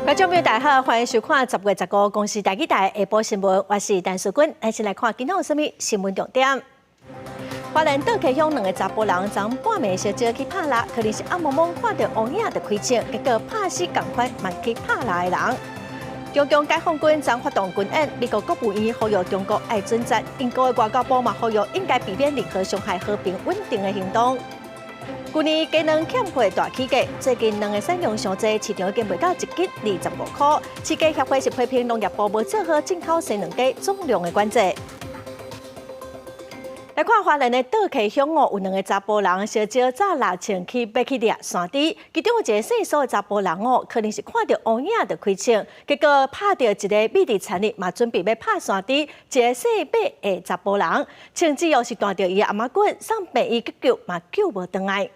觀眾朋友大家好，歡迎收看10月15公視台語台下晡新聞，我是陳淑君。咱先來看今仔有啥物新聞重點。花蓮倒溪鄉兩个查埔人昨半暝相招去拍獵，可能是暗濛濛看著烏影就開槍，結果拍死仝款嘛去拍獵的人。中共解放軍昨發動軍演，美國國務院呼籲中國愛準則，英國的外交部嘛呼籲應該避免任何傷害和平穩定的行動。舊年雞卵欠貨大起價，最近卵的產量傷濟，市場已經賣到一斤25塊。飼雞協會是批評農業部無做好進口生卵雞總量的管制。來看花蓮的倒溪鄉哦，有兩个查埔人相招早獵槍去欲去獵山豬，其中有一个姓蘇的查埔人哦，可能是看著烏影就開槍，結果拍著一个覕佇田裡嘛準備欲拍山豬，一个姓馬的查埔人，槍支哦是彈著伊的頷仔骨，送病院急救嘛救無轉來。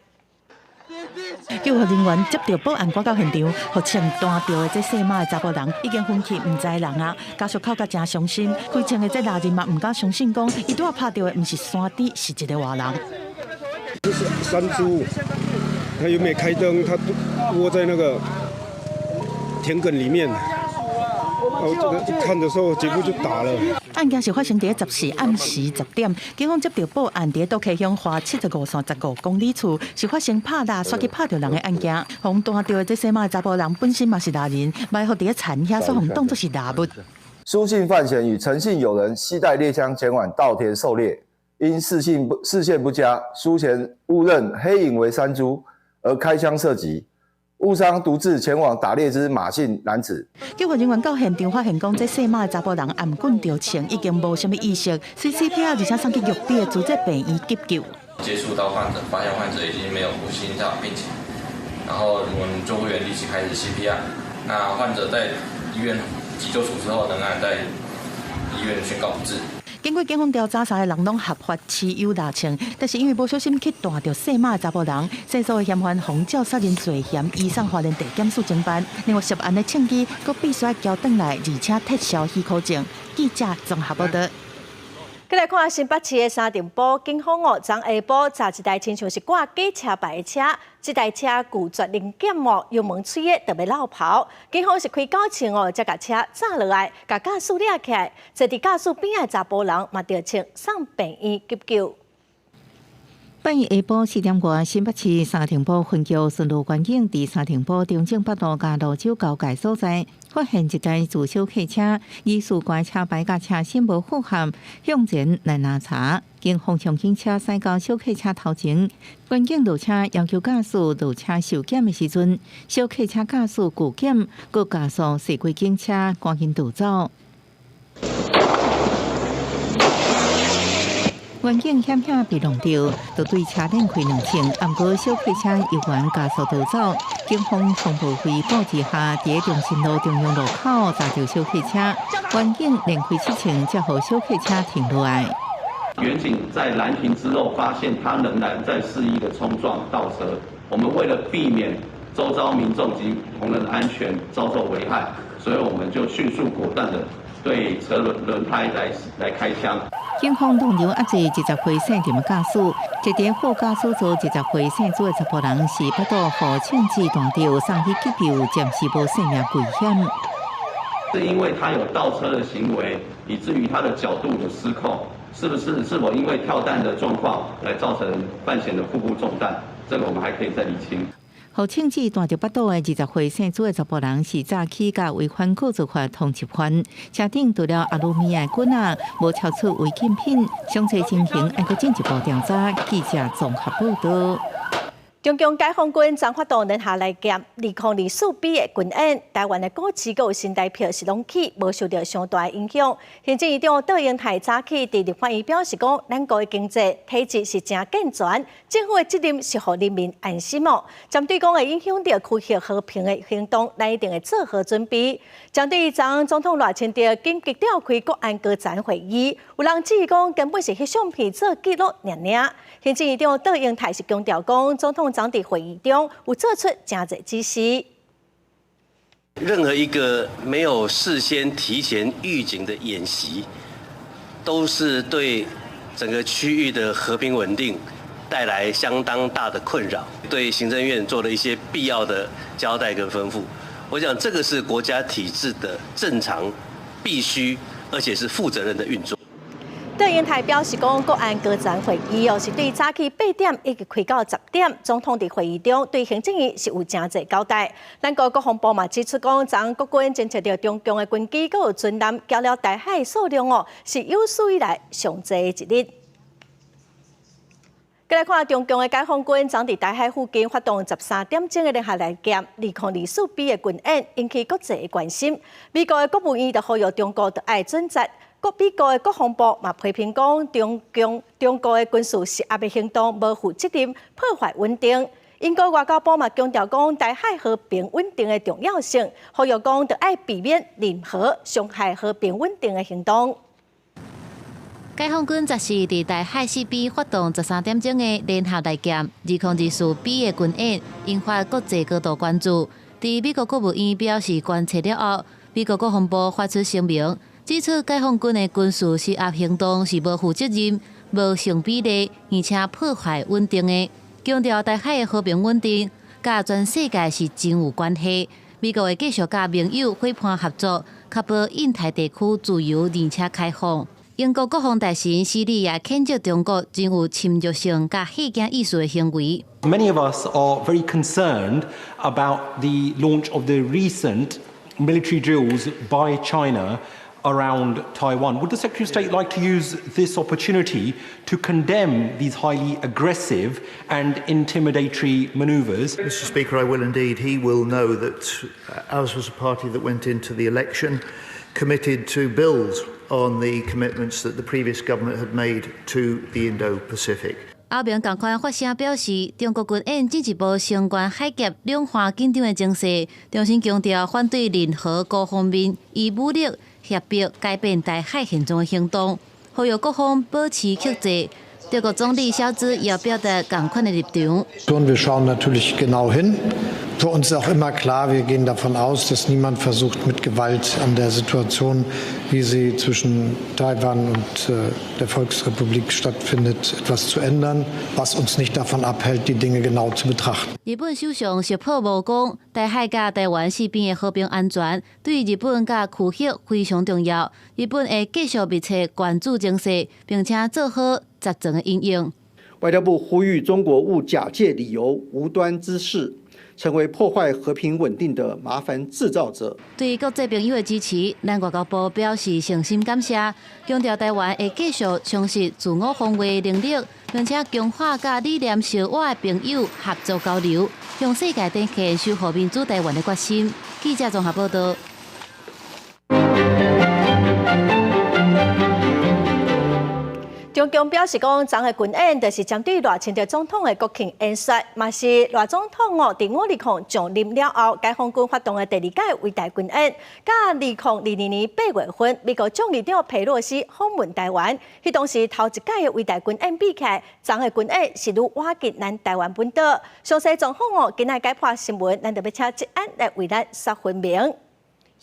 救護人員接著報案趕到現場，予槍彈著的這姓馬的查埔人已經昏去，毋知人啊！家屬哭甲誠傷心，開槍的這獵人嘛毋敢相信，講伊拄仔拍著的毋是山豬，是一个活人。這是山豬，他又沒開燈，他窩在那個田埂裡面。哦，這個看的時候，幾乎就打了。案件是發生佇14暗時10點，警方接著報案，佇倒溪鄉花75線15公里處，是發生拍獵煞去拍著人的案件。予彈著的這姓馬的查埔人本身嘛是獵人，埋伏佇田遐，煞予當作是獵物。蘇姓范閒與陳姓友人攜帶獵槍前往稻田狩獵，因視線不佳，蘇賢誤認黑影為山豬而開槍射擊。誤傷獨自前往打獵之馬姓男子。救護人員到現場發現，講這姓馬的查埔人頷頸著槍，已經無啥物意識，隨 CPR 而且送去玉里的慈濟病院急救。接觸到患者，發現患者已經沒有呼吸心跳，並且，然後我們救護員立即開始 CPR。那患者在醫院急救處置後，仍然在醫院宣告不治。經過警方調查，三个人攏合法持有獵槍，但是因為無小心去彈著姓馬的查埔人，姓蘇的嫌犯予照殺人罪嫌移送花蓮地檢署偵辦。另外涉案的槍支，閣必須愛交轉來，而且撤銷許可證。記者綜合報道。閣來看新北市的三重埔，警方哦，昨下晡查一台親像是掛假車牌的車，這台車拒絕臨檢哦，油門催的就欲落跑。警方是開狗槍哦，才共車閘落來，共駕駛掠起來。坐佇駕駛邊的查埔人嘛著槍送病院急救。拜一下晡4點外，新北市三重埔分局巡邏員警佇三重埔中正北路佮蘆洲交界所在，發現一台自小客車，疑似掛車牌佮車身無符合，向前來攔查。警方將警車駛到小客車頭前，員警落車要求駕駛落車受檢的時陣，小客車駕駛拒檢，閣加速駛過警車，趕緊逃走。員警險險被弄著，就對車連開兩槍，毋過小客車猶原加速逃走。警方通報費布之下，佇中心路中央路口查著小客車，員警連開七槍，才予小客車停落來。員警在攔停之後，發現他仍然在肆意的衝撞倒車。我們為了避免周遭民眾及同仁的安全遭受危害，所以我們就迅速果斷的對車輪輪胎來開槍。警方當場押制20歲姓陳的駕駛，坐佇副駕駛座20歲姓朱的查埔人是腹肚予槍支彈著，送去急救，暫時無性命危險。是因為他有倒車的行為，以至於他的角度有失控，是不是？是否因為跳彈的狀況來造成范閒的腹部中彈？這個我們還可以再釐清。予槍支彈著腹肚的20歲姓朱的查埔人是早起共違反告訴法通緝犯，車頂除了阿魯米的棍仔，無查出違禁品，詳細情形還閣進一步調查。記者綜合報道。中共解放軍昨發動聯合利劍2024B 的軍演，台灣的股市閣有新台票是攏起，無受著傷大的影響。行政院長卓榮泰早起佇立法院表示講，咱國的經濟體制是誠健全，政府的責任是予人民安心哦。針對講會影響著區域和平的行動，咱一定會做好準備。針對昨總統賴清德緊急召開國安高層會議，有人質疑講根本是翕相片做記錄爾爾。行政院長卓榮泰是強調講，總統昨佇會議中有做出誠濟指示。任何一個沒有事先提前預警的演習，都是對整個區域的和平穩定帶來相當大的困擾。對行政院做了一些必要的交代跟吩咐，我想這個是國家體制的正常、必須，而且是負責任的運作。卓榮泰表示講，國安高層會議哦，是對早起8點一直開到10點。總統佇會議中對行政院是有誠濟交代。咱國國防部嘛指出講，昨國軍偵測著中共的軍機閣有船艦交了台海數量哦，是有史以來上濟的一日。過來看中共的解放軍，昨佇台海附近發動13點鐘的聯合來艦2024 B 的軍演，引起國際的關心。美國的國務院就呼籲中國著愛準則。國美國的國防部嘛批評講，中共中國的軍事施壓的行動無負責任，破壞穩定。英國外交部嘛強調講，台海和平穩定的重要性，呼籲講著愛避免任何傷害和平穩定的行動。解放軍14佇台海四邊發動13點鐘的聯合來艦2024 B 的軍演，引發國際高度關注。佇美國國務院表示關切了後，美國國防部發出聲明，指出解放軍的軍事施壓行動是無負責任、無成比例，而且破壞穩定的。強調台海的和平穩定，佮全世界是真有關係。美國會繼續佮盟友夥伴合作，確保印太地區自由而且開放。英國國防大臣施里也譴責中國真有侵略性佮嚇驚意思的行為。 Many of us are very concerned about the launch of the recent military drills by China around Taiwan. Would the Secretary of State like to use this opportunity to condemn these highly aggressive and intimidatory maneuvers? Mr. Speaker, I will indeed. He will know that ours was a party that went into the election committed to build on the commitments that the previous government had made to the Indo-Pacific. 歐盟仝款發聲表示，中國軍演進一步升懸海峽兩岸緊張的情勢，重新強調反對任何孤方面以武力脅迫改變台海現狀的行動，呼籲各方保持克制。德國總理蕭茲也表達仝款的立場。 Wir schauen natürlich genau hin. Für uns ist auch immer klar, wir gehen davon aus, dass niemand versucht, mit Gewalt an der Situation, wie sie zwischen Taiwan und der Volksrepublik stattfindet, etwas zu ändern, was uns nicht davon abhält, die Dinge genau zu betrachten. 日本首相石破茂講，台海佮台灣四邊的和平安全對日本佮區域非常重要。日本會繼續密切關注情勢，並且做好十全的因應。外交部呼籲中國勿假借理由無端滋事，成為破壞和平穩定的麻煩製造者。對國際朋友的支持，咱外交部表示誠心感謝，強調台灣會繼續充實自我防衛能力，並且強化佮理念相倚的朋友合作交流，向世界展現守護民主台灣的決心。記者綜合報道。中共表示講，昨的軍演就是針對賴清德總統的國慶演說，嘛是賴總統哦，佇5/20上任了後，解放軍發動的第二屆圍台軍演。佮2022年8月份，美國眾議長佩洛西訪問台灣，彼當時頭一屆的圍台軍演比起來，昨的軍演是愈倚近咱台灣本島。詳細狀況哦，今仔解破新聞，咱就欲請哲安來為咱說分明。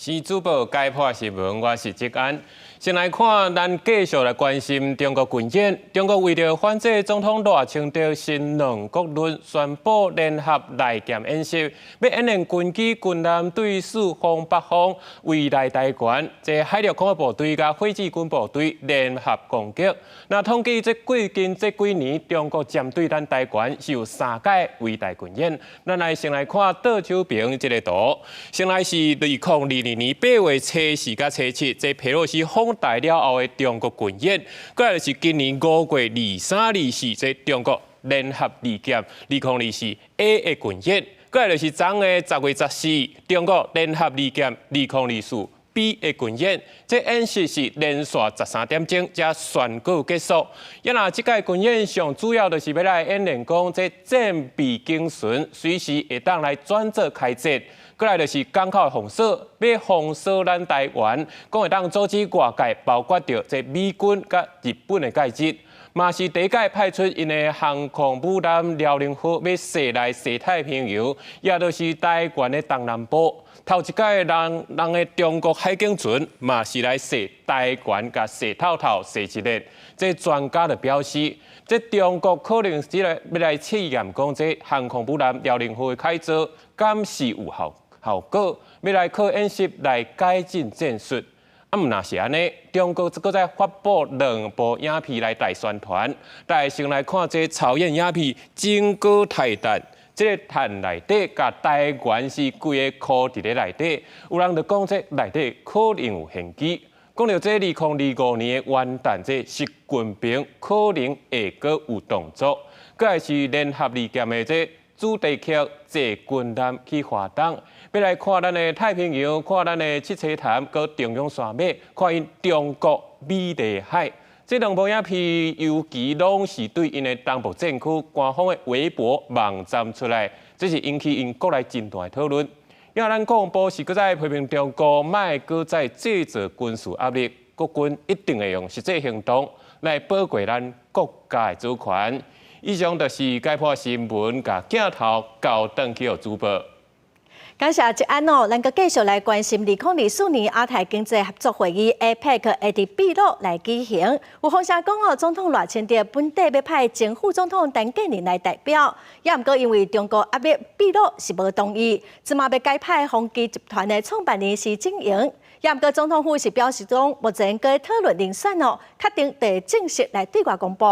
是主播解破新聞，我是哲安。先來看，咱繼續來關心中國軍演。中國為著反制總統賴清德新兩國論，宣布聯合來艦演習，欲演練軍機軍艦對四方八方圍來台灣。這海陸空部隊佮火箭軍部隊聯合攻擊。那統計這最近這幾年，中國針對咱台灣是有三屆圍台軍演。咱來先來看倒手邊這个圖，先來是2022年8月初四佮初七，這佩洛西訪台了後的中國軍演，過來就是今年5月23、24，這中國聯合二艦2024 A 的軍演，過來就是昨的10月14，中國聯合二艦2024 B 的軍演，這演習是連續13點鐘才宣告結束。啊若這屆軍演上主要就是欲來演練講，這戰備警巡隨時會當來轉做開戰。過來就是港口的封鎖，欲封鎖咱台灣，講會當阻止外界，包括著這美軍佮日本的介入，嘛是第一屆派出𪜶的航空母艦遼寧號，欲駛來西太平洋，也就是台灣的東南部。頭一屆人人的中國海警船嘛是來試台灣，共試透透試一日。這專家就表示，這中國可能是來欲來試驗講，這航空母艦遼寧號的改造，敢是有效？效果，欲來靠演習來改進戰術。啊，毋若是按呢，中國閣再發布兩部影片來大宣傳。大家先來看這操演影片，整個太彈，這個彈內底佮台灣是規个箍佇咧內底，有人就講這內底可能有玄機。講著這2025年的元旦，這習近平可能會閣有動作。閣來是聯合利劍的這主題曲《坐軍艦去華東》，欲來看咱的太平洋，看咱的七星潭，閣中央山脈，看𪜶中國美麗海。這兩部影片尤其攏是對𪜶的東部戰區官方的微博網站出來，這是引起𪜶國內真大的討論。因為咱國防部是閣再批評中國，莫閣再製造軍事壓力，國軍一定會用實際行動來保護咱國家的主權。以上就是解破新聞，共鏡頭交轉去予主播。感謝吉安哦，咱閣繼續來關心2024年亞太經濟合作會議 APEC 會佇秘魯來舉行。有風聲講哦，總統賴清德本底欲派前副總統陳建仁來代表，也毋過因為中國壓力，秘魯是無同意，這馬欲改派宏碁集團的創辦人施正榮。也毋過總統府是表示講，目前閣討論人選哦，確定會正式來對外公布。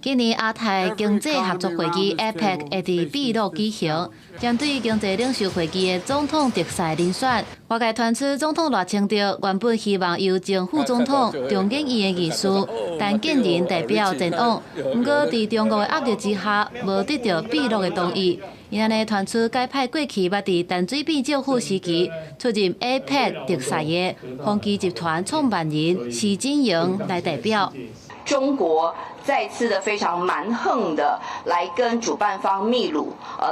今年亞太經濟合作會議 APEC 會佇秘魯舉行，針對經濟領袖會議的總統特使人選，外界傳出總統賴清德原本希望由前副總統中研院的技師陳建仁代表前往，毋過佇中國的壓力之下，無得著秘魯的同意，𪜶按呢傳出改派過去捌佇陳水扁政府時期出任 APEC 特使的宏碁集團創辦人施正榮來代表。中國再次的非常蠻橫的來跟主辦方秘魯，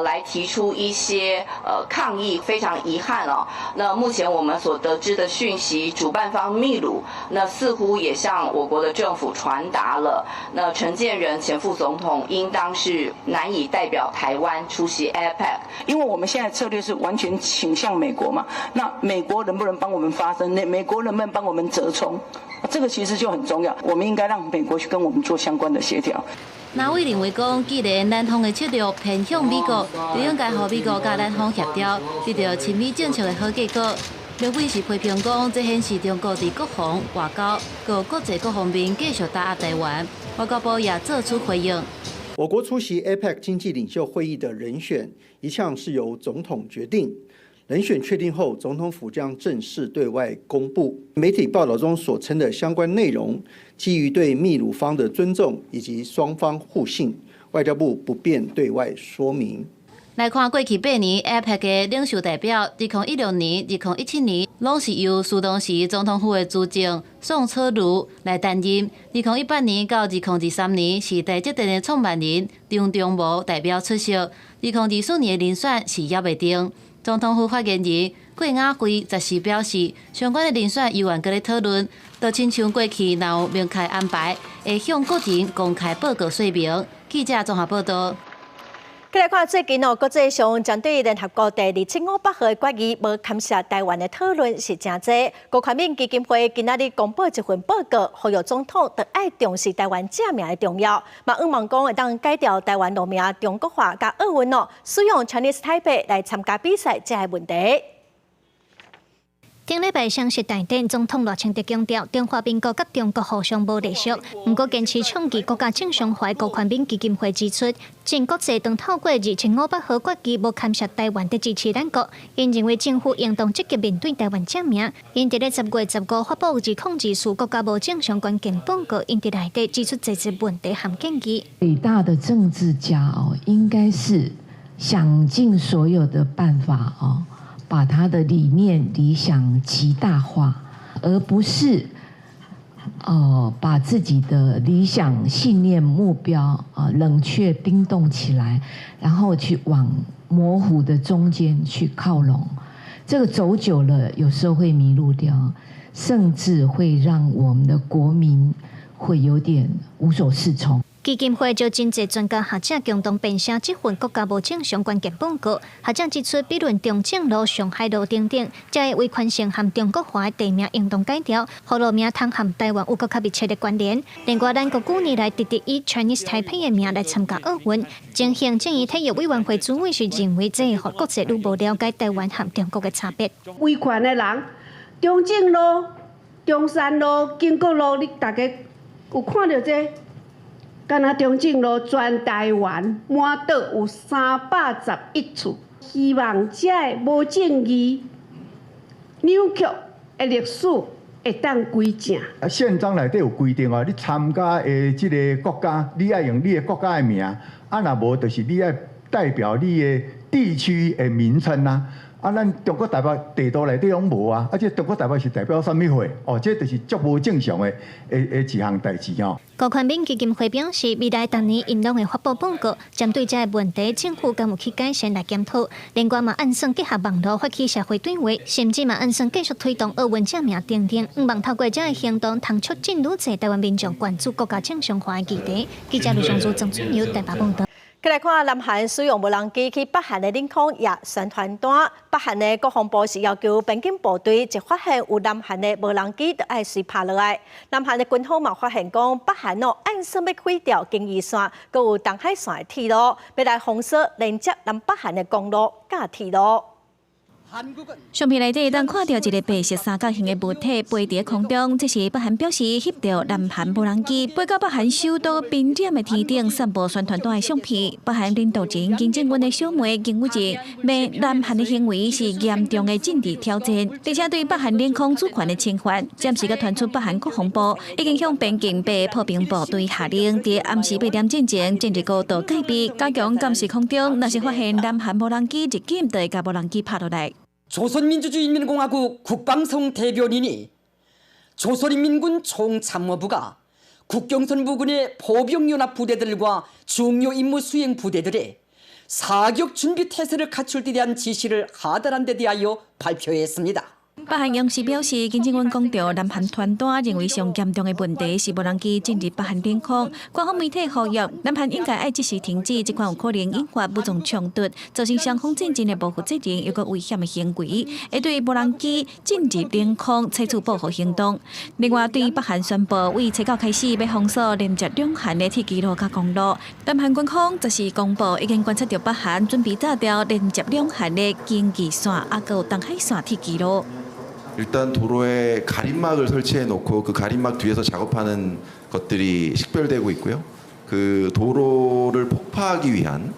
來提出一些抗議，非常遺憾哦。那目前我們所得知的訊息，主辦方秘魯那似乎也向我國的政府傳達了，那陳建仁前副總統應當是難以代表台灣出席 APEC，因為我們現在策略是完全傾向美國嘛，那美國能不能幫我們發聲？那美國能不能幫我們折衝？這個其實就很重要，我們應該讓美國去跟我們做相關的協調。藍委認為講，既然南方的策略偏向美國，就應該予美國佮咱方協調，得著親美政策的好結果。綠委是批評講，這顯示中國佇國防、外交、閣國際各方面繼續打壓台灣。外交部也做出回應。我國出席 APEC 經濟領袖會議的人選，一向是由總統決定。人選確定後，總統府將正式對外公布。媒體報道中所稱的相關內容，基於對秘魯方的尊重以及雙方互信，外交部不便對外說明。來看過去8年 APEC 的領袖代表，2016年、2017年攏是由當時總統府的資政宋楚瑜來擔任。2018年到2023年是台積電的創辦人張忠謀代表出席。2024年的人選是猶未定。總統府發言人郭雅慧14表示，相關的人選猶原閣咧討論，就親像過去若有明確安排，會向國人公開報告說明。記者綜合報道。閣來看最近哦，國際上針對聯合國第2758號的決議無牽涉台灣的討論是誠濟。辜寬敏基金會今仔日公布一份報告，呼籲總統著愛重視台灣正名的重要，嘛向望講會當改掉台灣路名中國化佮奧運哦，使用 Chinese Taipei 來參加比賽這个問題。頂禮拜雙十大典，總統賴清德強調，中華民國佮中國互相無隸屬。毋過堅持倡議國家正常化辜寬敏基金會指出，前國際當透過2758號決議無牽涉台灣的支持咱國，𪜶認為政府應當積極面對台灣正名。𪜶佇咧10月15發布2024國家無正常關鍵報告，𪜶佇內底指出濟濟問題和建議。偉大的政治家哦，應該是想盡所有的辦法哦。把他的理念、理想極大化，而不是，把自己的理想、信念、目標啊冷卻、冰凍起來，然後去往模糊的中間去靠攏。這個走久了，有時候會迷路掉，甚至會讓我們的國民會有點無所適從。基金會就真濟專家學者共同編寫這份國家無正常關鍵報告。學者指出，比論中正路、上海路等等，這个維權性和中國化的地名應當改掉，予路名通和台灣有閣較密切的關聯。另外，咱國舊年來直直以 Chinese Taipei 的名來參加奧運，前行政院體育委員會主委是認為這會予國際愈無了解台灣和中國的差別。維權的人，中正路、中山路、經國路，你大家有看著這？敢若中正路全台灣滿島有311處，希望這个無正義、扭曲的歷史會當歸正。啊，憲章內底有規定哦，你參加的這个國家，你愛用你的國家的名，啊，若無就是你愛代表你的地區的名稱啊。啊，咱中國台北地圖內底攏無啊，啊，這中國台北是代表啥物貨？哦，這就是足無正常的的的一項代誌吼。辜寬敏基金會表示，未來逐年𪜶攏會發布報告，針對這个問題，政府敢有去改善來檢討。另外嘛，按算結合網路發起社會對話，甚至嘛按算繼續推動奧運正名等等，向望透過這个行動，通促進愈濟台灣民眾關注國家正常化的議題。記者盧尚祖、曾俊友台北報導。過來看，南韓使用無人機去北韓的領空掖宣傳單。北韓的國防部是要求邊境部隊一發現有南韓的無人機，就愛隨拍落來。南韓的軍方嘛發現講，北韓哦按算欲毀掉京義線，閣有東海線的鐵路，欲來封鎖連接南北韓的公路佮鐵路。相片內底會當看著一个白色三角形的物體飛佇空中，這是北韓表示翕著南韓無人機飛到北韓首都平壤的天頂散布宣傳單的相片。北韓領導人金正恩的小妹金與正罵南韓的行為是嚴重的政治挑戰，而且對北韓領空主權的侵犯。暫時閣傳出北韓國防部已經向邊境白炮兵部隊下令，佇暗時8點進前進入高度戒備，加強監視空中，若是發現南韓無人機入境，就會共無人機拍落來。 조선민주주의인민공화국 국방성 대변인이 조선인민군 총참모부가 국경선 부근의 보병연합 부대들과 중요 임무 수행 부대들의 사격 준비 태세를 갖출 데 대한 지시를 하달한 데 대하여 발표했습니다. 北韓央視表示，金正恩講著南韓傳單，認為上嚴重的問題是無人機進入北韓領空。官方媒體呼籲，南韓應該愛即時停止這款有可能引發武裝衝突、造成雙方戰爭的無負責任又閣危險的行為，會對無人機進入領空採取報復行動。另外，對北韓宣布為初九開始欲封鎖連接兩韓的鐵軌路佮公路，南韓軍方則是公布已經觀察著北韓準備炸掉連接兩韓的京義線，抑閣有東海線鐵軌路。 일단 도로에 가림막을 설치해 놓고 그 가림막 뒤에서 작업하는 것들이 식별되고 있고요. 그 도로를 폭파하기 위한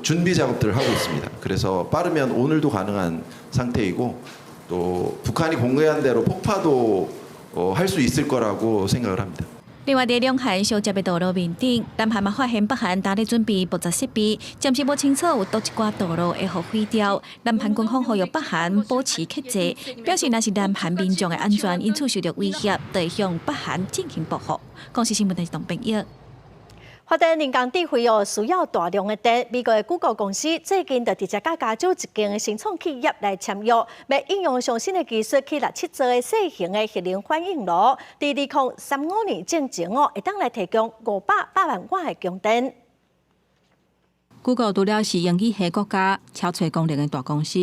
준비 작업들을 하고 있습니다. 그래서 빠르면 오늘도 가능한 상태이고 또 북한이 공개한 대로 폭파도 할 수 있을 거라고 생각을 합니다. 另外，佇兩韓相接的道路面頂，南韓嘛發現北韓呾咧準備爆炸設備，暫時無清楚有佗一寡道路會予毀掉。南韓軍方呼籲北韓保持克制，表示若是南韓民眾的安全因此受著威脅，就會向北韓進行報復。公視新聞電視董編譯。發展人工智慧哦，需要大量的電。美國的谷歌公司最近就直接佮加州一間新創企業來簽約，欲應用上新的技術去六七座的細型的核能反應爐，佇2035年進前哦，會當來提供500百萬瓦的供電。 Google 除了是英語系國家超揣功能的大公司，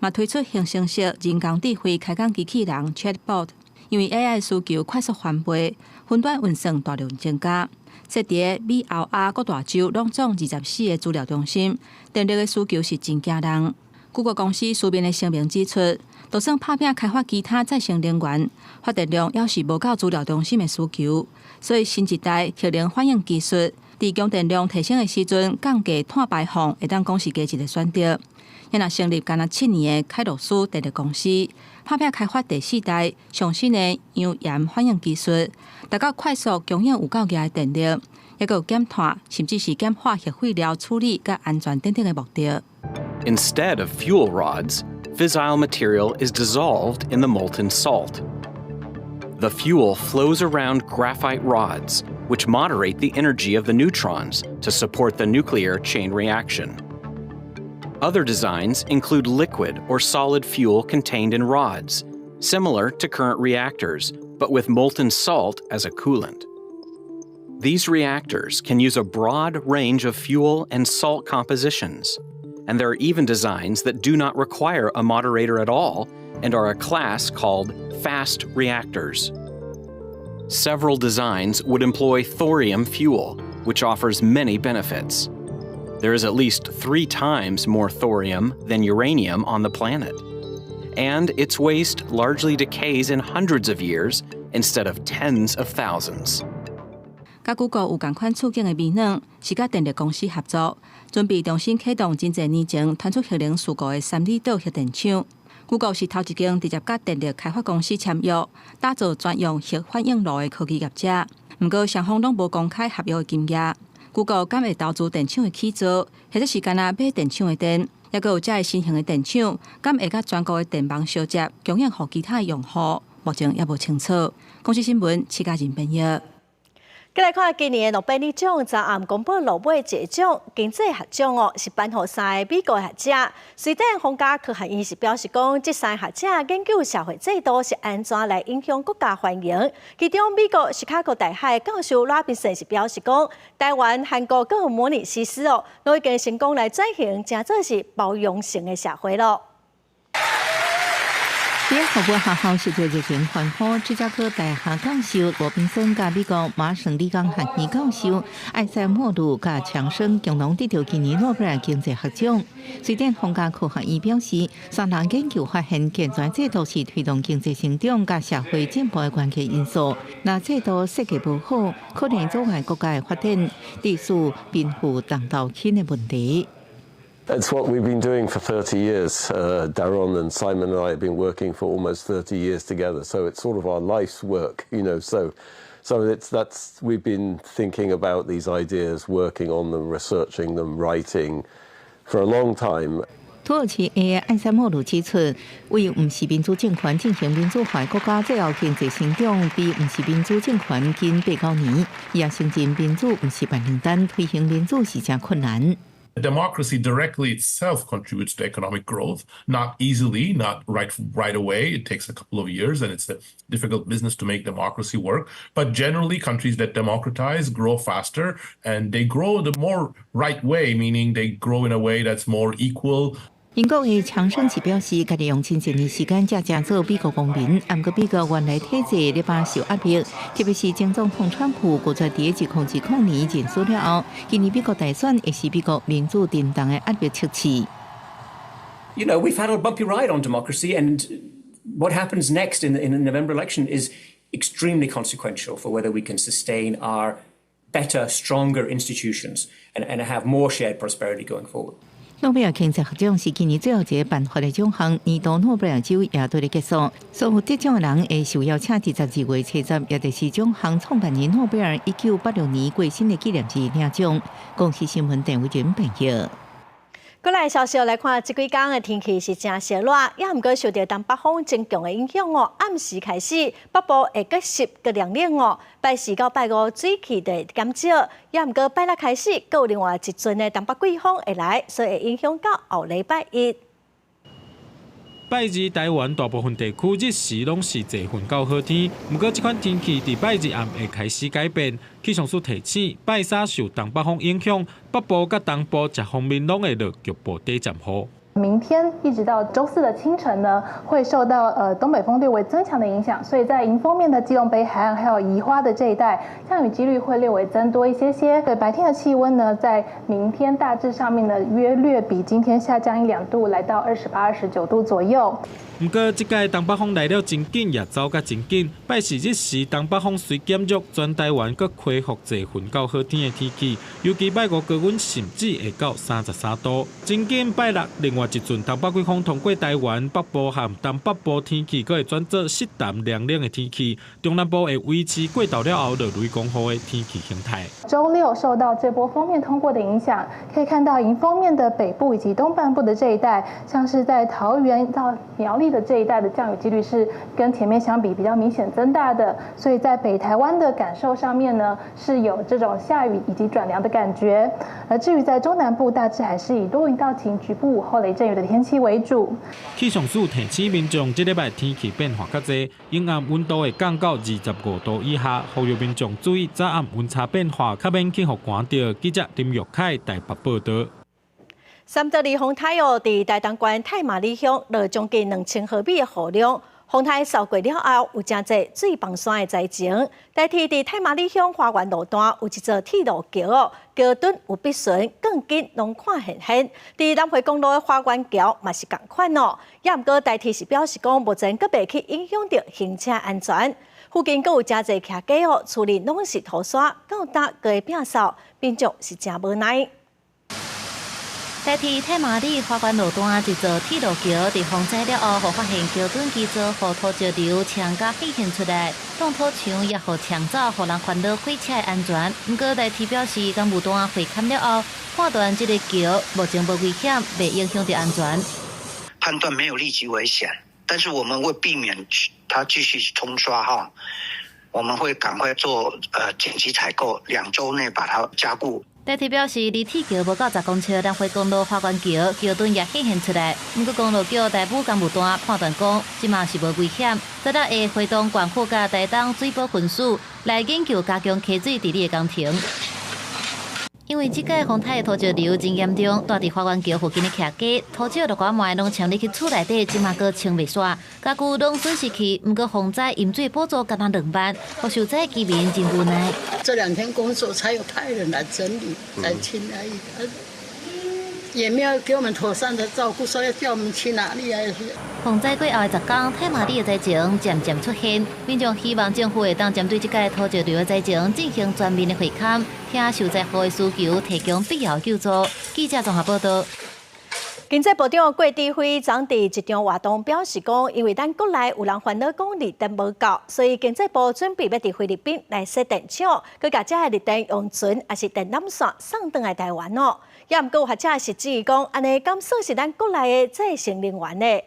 嘛推出生成式人工智慧開講機器人 Chatbot，因為 AI 需求快速翻倍，雲端運算大量增加。設佇美歐亞各大洲攏總24個資料中心，電力的需求是真驚人。谷歌公司書面的聲明指出，就算拍拚開發其他再生能源，發電量猶是無夠資料中心的需求，所以新一代核能反應技術佇供電量提升的時陣，降低碳排放，會當講是加一个選擇。𪜶若成立干焦7年的凱洛斯電力公司，拍拚開發第四代上新的鈺鹽反應技術，達到快速供應有夠額的電力，抑閣有減碳，甚至是減化核廢料處理佮安全等等的目的。 Instead of fuel rods, fissile material is dissolved in the molten salt. The fuel flows around graphite rods, which moderate the energy of the neutrons to support the nuclear chain reaction. Other designs include liquid or solid fuel contained in rods, similar to current reactors, but with molten salt as a coolant. These reactors can use a broad range of fuel and salt compositions, and there are even designs that do not require a moderator at all and are a class called fast reactors. Several designs would employ thorium fuel, which offers many benefits. There is at least three times more thorium than uranium on the planet. And its waste largely decays in hundreds of years instead of tens of thousands. 佮 Google 有仝款處境的微軟，是佮電力公司合作，準備重新啟動真濟年前傳出核能事故的三里島核電廠。Google 是頭一間直接佮電力開發公司簽約，打造專用核反應爐的科技業者。毋過雙方攏無公開合約的金額。Google 敢會投資電廠的起造，或者是干焦買電廠的電，抑閣有遮的新型的電廠，敢會佮全國的電網相接，供應予其他的用戶，目前猶無清楚。公視新聞，徐家仁編譯。過來看今年的諾貝爾獎，昨暗公布落尾一個獎，經濟學獎哦，是頒予三个美國學者。瑞典皇家科學院是表示講，這三个學者研究社會制度是按怎來影響國家繁榮。其中美國芝加哥大學教授羅賓遜是表示講，台灣、韓國閣模里西斯哦，攏已經成功來轉型，成做是包容性的社會囉。佇服務學校受到熱情歡呼，芝加哥大學教授羅賓森佮美國麻省理工學院教授艾塞莫魯佮強生共同得著今年諾貝爾經濟學獎。瑞典皇家科學院表示，三人研究發現，健全制度是推動經濟成長佮社會進步的關鍵因素。若制度設計無好，可能阻礙國家的發展，致使貧富當道輕的問題。 It's what we've been doing for 30 years. Daron and Simon and I have been working for almost 30 years together. So it's sort of our life's work. So we've been thinking about these ideas, working on them, researching them, writing for a long time. 土耳其的艾塞莫魯指出，為毋是民主政權進行民主化國家，最後經濟成長比毋是民主政權緊8、9年。伊也承認民主毋是萬靈丹，推行民主是誠困難。 Democracy directly itself contributes to economic growth, not easily, not right away. It takes a couple of years, and it's a difficult business to make democracy work. But generally, countries that democratize grow faster, and they grow the more right way, meaning they grow in a way that's more equal. 英國的強生是表示，家己用真濟年時間才成做美國公民，毋過美國原來體制咧飽受壓力，特別是前總統川普拒絕佇2020年認輸了後，今年美國大選會是美國民主震盪的壓力測試。 We've had a bumpy ride on democracy, and what happens next in the November election is extremely consequential for whether we can sustain our better, stronger institutions and have more shared prosperity going forward. 諾貝爾經濟學獎是今年最後一个頒發的獎項，年度諾貝爾獎也拄咧結束。所有得獎的人會受邀請佇12月70，也就是獎項創辦人諾貝爾1986年過身的紀念日領獎。公視新聞鄧偉仁編譯。過來消息來看，這幾工的天氣是誠燒熱，也毋過受著東北風增強的影響哦。暗時開始，北部會閣濕閣涼冷哦。拜四到拜五水汽就會減少，也毋過拜六開始，閣有另外一陣的東北季風會來，所以會影響到後禮拜一。拜二台灣大部分地區日時攏是濟雲到好天，毋過這款天氣佇拜二暗會開始改變。氣象署提醒，拜三受東北風影響，北部佮東部這方面攏會落局部短暫雨。明天一直到週四的清晨呢，會受到東北風略微增強的影響，所以在迎風面的基隆北海岸還有宜花的這一帶，降雨幾率會略微增多一些些。對，白天的氣溫呢，在明天大致上面呢，約略比今天下降一兩度，來到28、29度左右。毋過，這擺東北風來了真緊，也走甲真緊。拜四日時，東北風隨減弱，全台灣閣恢復濟雲到好天的天氣。尤其拜五高溫甚至會到33度。真緊拜六，另外一陣東北季風通過台灣北部和東北部天氣，閣會轉做濕澹涼冷的天氣。中南部會維持過晝了後落雷公雨的天氣形態。週六受到這波鋒面通過的影響，可以看到迎風面的北部以及東半部的這一帶，像是在桃園到苗栗的這一帶的降雨幾率是跟前面相比比較明顯增大的，所以在北台灣的感受上面呢，是有這種下雨以及轉涼的感覺。而至於在中南部，大致還是以多雲到晴、局部午後雷陣雨的天氣為主。氣象署提醒民眾，這禮拜天氣變化較濟，陰暗溫度會降到25度以下，呼籲民眾注意早暗溫差變化，較免去予寒著。記者林玉凱台北報導。三德利風颱哦，佇台東縣太麻里鄉落將近2000毫米的雨量。風颱掃過了後，有誠濟水崩山的災情。代替佇太麻里鄉花園路段有一座鐵路橋哦，橋墩有篦損，鋼筋攏看現現。佇南迴公路的花園橋嘛是仝款哦。也毋過台鐵是表示講，目前閣袂去影響著行車安全。附近閣有誠濟徛家哦，厝裡攏是塗沙，到今閣會變掃，民眾是誠無奈。代替太麻里花園路段一座鐵路橋，佇風災了後，予發現橋墩基座予土石流沖甲顯現出來，擋土牆也予沖走，予人煩惱火車的安全。毋過台鐵表示，工務單會勘了後，判斷這个橋目前無危險，袂影響著安全。判斷沒有立即危險，但是我們會避免它繼續沖刷哈，我們會趕快做緊急採購，2週內把它加固。台鐵表示，離鐵橋無夠10公尺，南迴公路花園橋橋墩也顯現出來。毋過公路局大埔工務單判斷講，這馬是無危險。再來會會同縣府佮台東水保分署來研究加強溪水治理的工程。因為這擺風颱的土石流真嚴重，蹛佇花園橋附近的徛家，土石落寡糜攏沖入去厝內底，這馬閣清袂煞，家具攏損失去。毋過洪災淹水補助敢若2萬，予受災居民真無奈。這兩天工作才有派人來整理、來清而已，也沒有給我們妥善的照顧，說要叫我們去哪裡啊？洪災過後的10天，太麻里的災情漸漸出現，民眾希望政府會當針對這擺土石流的災情進行全面的會勘，聽受災戶的需求，提供必要救助。記者綜合報導。經濟部長郭智輝昨佇一場活動表示講，因為咱國內有人煩惱講綠電無夠，所以經濟部準備欲佇菲律賓來設電廠，閣共遮的綠電用船抑是電纜線送轉來台灣哦。也毋過有學者是質疑講，按呢敢算是咱國內的再生能源呢？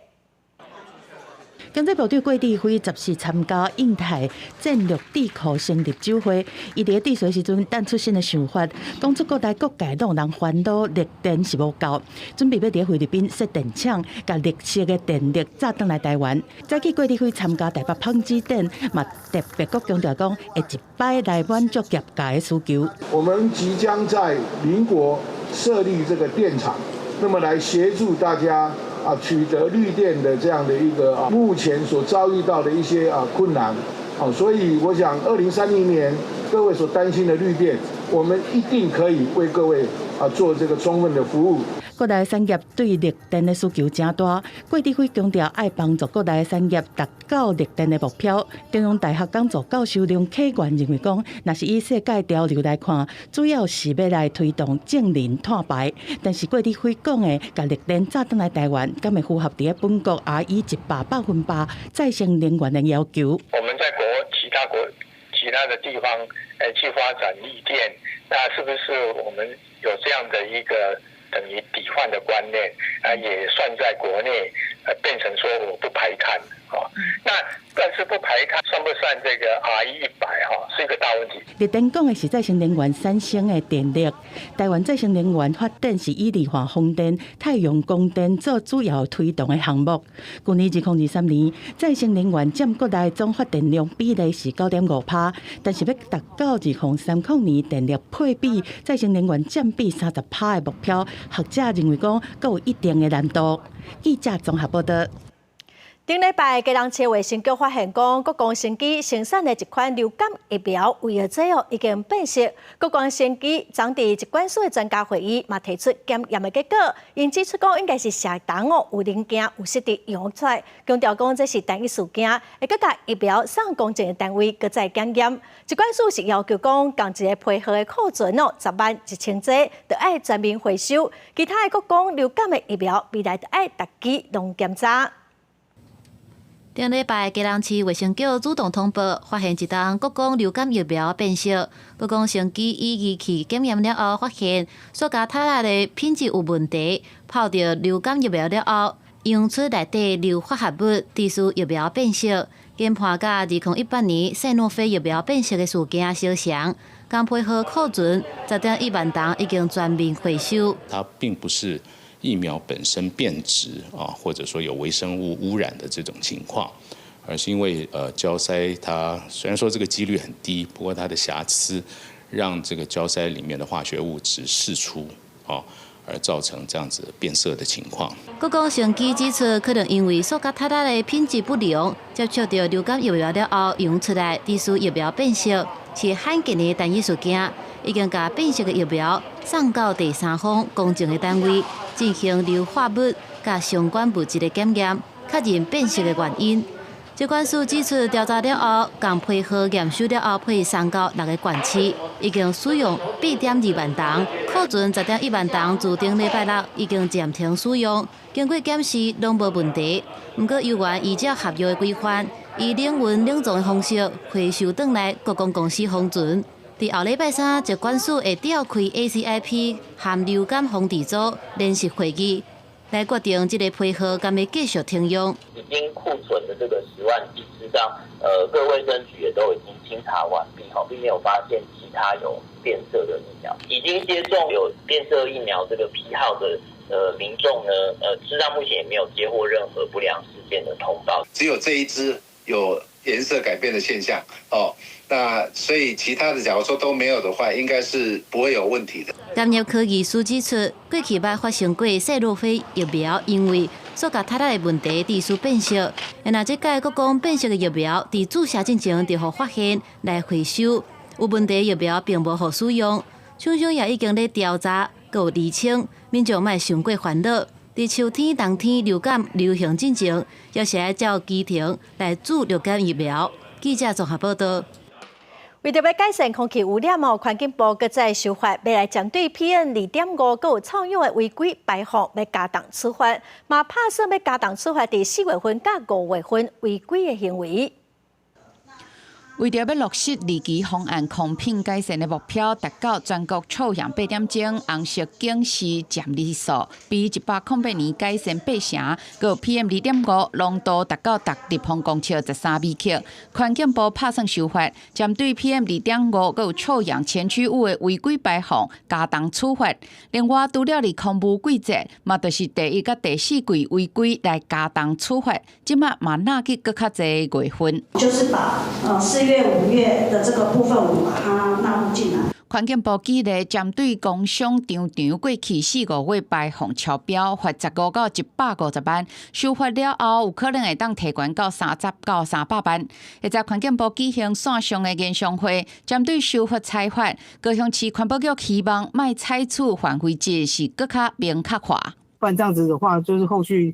經濟部長郭智輝14參加印太戰略智庫成立酒會，伊佇致辭時陣彈出新的想法，講出國內各界攏有人煩惱綠電是無夠，準備欲佇菲律賓設電廠，共綠色的電力載轉來台灣。早起郭智輝參加台北麭子展，嘛特別閣強調講，會一擺來滿足業界的需求。我們即將在鄰國設立這個電廠，那麼來協助大家取得綠電的這樣的一個目前所遭遇到的一些困難，所以我想2030年各位所擔心的綠電，我們一定可以為各位做這個充分的服務。國內產業對綠電的需求誠大，郭智輝強調愛幫助國內產業達到綠電的目標。中央大學講座教授梁啟元認為講，若是以世界潮流來看，主要是欲來推動淨零碳排。但是郭智輝講的，共綠電載轉來台灣，敢會符合佇本國 RE100 100%再生能源的要求？我們在國其他國其他的地方，去發展綠電，那是不是我們有這樣的一個等於抵換的觀念啊，也算在國內，變成說我不排碳，那但是不排碳算不算這個 RE100哈，是一個大問題。綠電講的是再生能源產生的電力，台灣再生能源發展是以離岸風電、太陽光電做主要推動的項目。去年2023年，再生能源佔國內總發電量比例是9.5%，但是欲達到2030年電力配比再生能源佔比30%的目標，學者認為講，閣有一定的難度。記者綜合報導。頂禮拜，基隆市衛生局發現講，國光生技生產的一款流感疫苗偽藥劑哦，已經變色。國光生技昨佇疾管署的專家會議嘛提出檢驗的結果，𪜶指出講應該是社蟲哦，有零件有失佇溶出來，強調講這是單一事件，會閣共疫苗送公證的單位閣再檢驗。疾管署是要求講，仝一個批號的庫存哦，10萬1千劑，著愛全面回收。其他的國光流感的疫苗，未來著愛逐支攏檢查。頂禮拜，基隆市衛生局主動通報，發現一單國光流感疫苗變色。國光生技以儀器檢驗了後，發現塑膠袋仔的品質有問題，泡著流感疫苗了後，溶出內底硫化合物，致使疫苗變色。研判佮2018年賽諾菲疫苗變色的事件相像，共批號庫存10.1萬筒已經全面回收。它並不是疫苗本身變質啊，或者說有微生物污染的這種情況，而是因為膠塞它雖然說這個幾率很低，不過它的瑕疵讓這個膠塞裡面的化學物質釋出啊，而造成這樣子變色的情況。國光生技指出，可能因為塑膠塔仔的品質不良，接觸著流感疫苗了後溶出來，致使疫苗變色，是罕見的單一事件。已經共變色的疫苗送到第三方公正的單位進行硫化物佮相關物質的檢驗，確認變色的原因。疾管署指出，調查了後，共批號驗收了後，批送到六个縣市，已經使用8.2萬筒，庫存10.1萬筒，自頂禮拜六已經暫停使用。經過檢視，攏無問題。毋過，猶原依照合約的規範，以冷運冷藏的方式回收轉來國光公司封存。佇後禮拜三，疾管署會召開 ACIP 和流感防治組聯席會議，來決定這個批號敢欲繼續停用。已經庫存的這個10萬劑，事實上，各衛生局也都已經清查完畢，哈，並沒有發現其他有變色的疫苗。已經接種有變色疫苗這個批號的民眾呢，事實上目前也沒有接獲任何不良事件的通報。只有這一支有顏色改變的現象，哦，那所以其他的假如說都沒有的話，應該是不會有問題的。工業科技署指出，過去捌發生過賽諾菲疫苗因為塑膠塔仔的問題致使變色，若這屆閣講變色的疫苗，佇注射進前就予發現來回收，有問題疫苗並無予使用。廠商也已經咧調查，閣有釐清，民眾莫傷過煩惱。佇秋天、冬天流感流行進前，也是愛照規程來注流感疫苗。記者綜合報道。為著欲改善空氣污染哦，環境部閣再修法，欲來針對 PM 2.5閣有臭氧的違規排放，欲加重處罰，嘛拍算欲加重處罰佇4月份佮5月份違規的行為。為著欲落實二期方案空品改善的目標，達到全國臭氧八點鐘紅色警示佔日數，比108年改善8成，閣 PM 2.5濃度達到逐立方公尺13微克。環境部拍算修法，針對 PM 2.5閣有臭氧前驅物的違規排放加重處罰。另外，除了佇空霧季節，嘛就是第一佮第四季違規來加重處罰，這馬嘛納去閣較濟月份。就是把4月、5月的這個部分，我們把它納入進來。環境部計劃針對工商商場過去4、5月排放超標，罰15到150萬。修法了後，有可能會當提懸到30到300萬。現在環境部舉行線上的研商會，針對修法裁罰，高雄市環保局希望莫採取範圍制是閣較明確化。不然這樣子的話，就是後續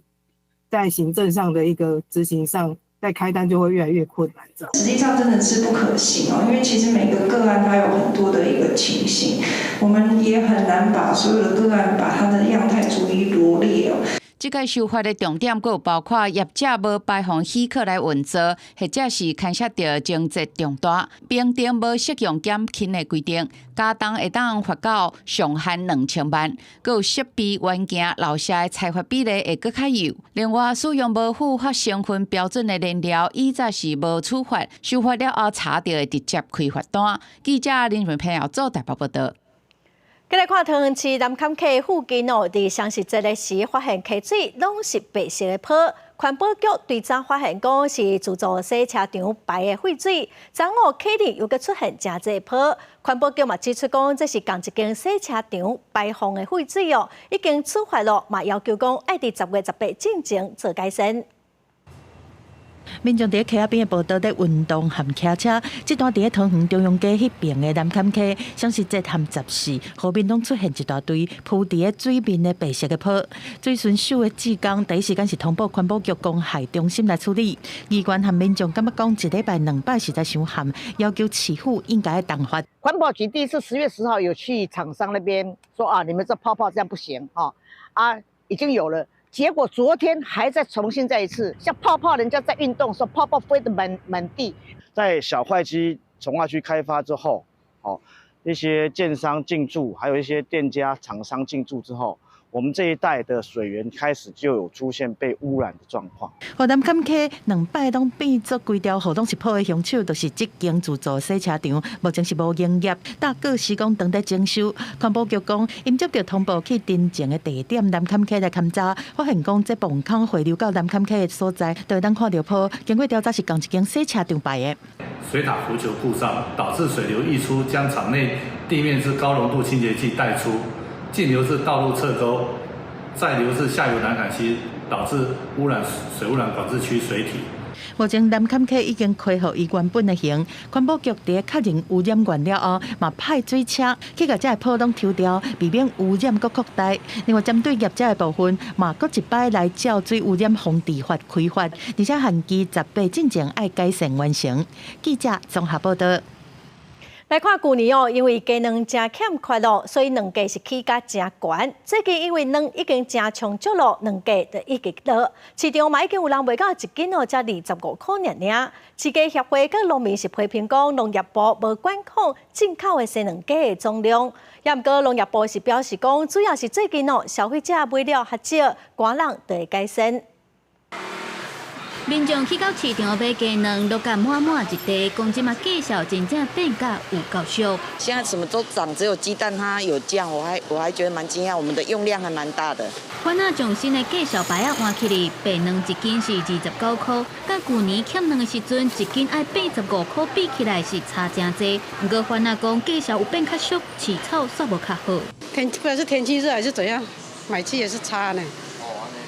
在行政上的一個執行上，在開單就會越來越困難。實際上真的是不可行哦，因為其實每個個案它有很多的一個情形，我們也很難把所有的個案把它的樣態逐一羅列哦。這屆修法的重點，閣有包括業者無排放許可來運作，或者是牽涉著情節重大，平定無適用減輕的規定，加重會當罰到上限2000萬，閣有設備元件漏洩的裁罰比例會閣較幼。另外，使用無符合成分標準的燃料，以前是無處罰，修法了後查著會直接開罰單。記者林文平做台北報導。繼來看桃園市南崁溪附近哦，佇雙十節的時發現溪水攏是白色的泡。環保局對昨發現講是自助洗車場排的廢水，昨午溪裡又閣出現誠濟泡。環保局嘛指出講，這是仝一間洗車場排放的廢水哦，已經處罰了，嘛要求講愛佇10月18進前做改善。民眾佇咧溪仔邊的步道咧運動和騎車，這段佇咧桃園中央街彼爿的南崁溪，雙十節和14，河面攏出現一大堆浮佇咧水面的白色的泡。水巡署的志工第一時間是通報環保局公害中心來處理。議員和民眾感覺講，一禮拜兩擺實在傷譀，要求市府應該重罰。環保局第一次10月10號有去廠商那邊說啊，你們這泡泡這樣不行啊，啊已經有了。結果昨天還在重新再一次，像泡泡，人家在運動時候，泡泡飛得滿滿地。在小塊區重劃區開發之後，哦，一些建商進駐，還有一些店家廠商進駐之後，我們這一帶的水源開始就有出現被污染的狀況。予南崁溪兩擺攏變做規條河，攏是泡的兇手，就是這間自助洗車場，目前是無營業，但閣施工當咧整修。環保局講，𪜶接著通報去真正的地點南崁溪來勘查，發現講這泵孔匯流到南崁溪的所在，就會當看著泡。經過調查是仝一間洗車場排的。水塔浮球故障，導致水流溢出，將場內地面之高濃度清潔劑帶出，徑流至道路側溝，再流至下游南崁溪，導致污染水污染管制區水體。目前南崁溪已經恢復伊原本的形，環保局佇確認污染源了後，嘛派水車去共這个泡攏抽掉，避免污染閣擴大。另外，針對業者的部分，嘛閣一擺來照水污染防治法開罰，而且限期18進前愛改善完成。記者綜合報道。來看舊年哦，因為雞卵誠欠缺咯，所以卵價是起價誠懸。最近因為卵已經誠充足咯，卵價就一直落。市場嘛已經有人賣到一斤哦，才25箍爾爾。飼雞協會佮農民是批評講，農業部無管控進口的生卵雞的總量。也毋過農業部是表示講，主要是最近哦，消費者買了較少，寒冷就會改善。民眾去到市場買雞卵，落甲滿滿一袋，講這馬價數真正變甲有夠俗。現在什麼都漲，只有雞蛋它有降，我還覺得蠻驚訝。我們的用量還蠻大的。番仔上新的價數牌仔換起來，白卵一斤是29箍，佮舊年欠卵的時陣，一斤愛85箍，比起來是差誠濟。毋過番仔講價數有變較俗，飼草煞無較好。天不知道是天氣熱還是怎樣，買氣也是差呢，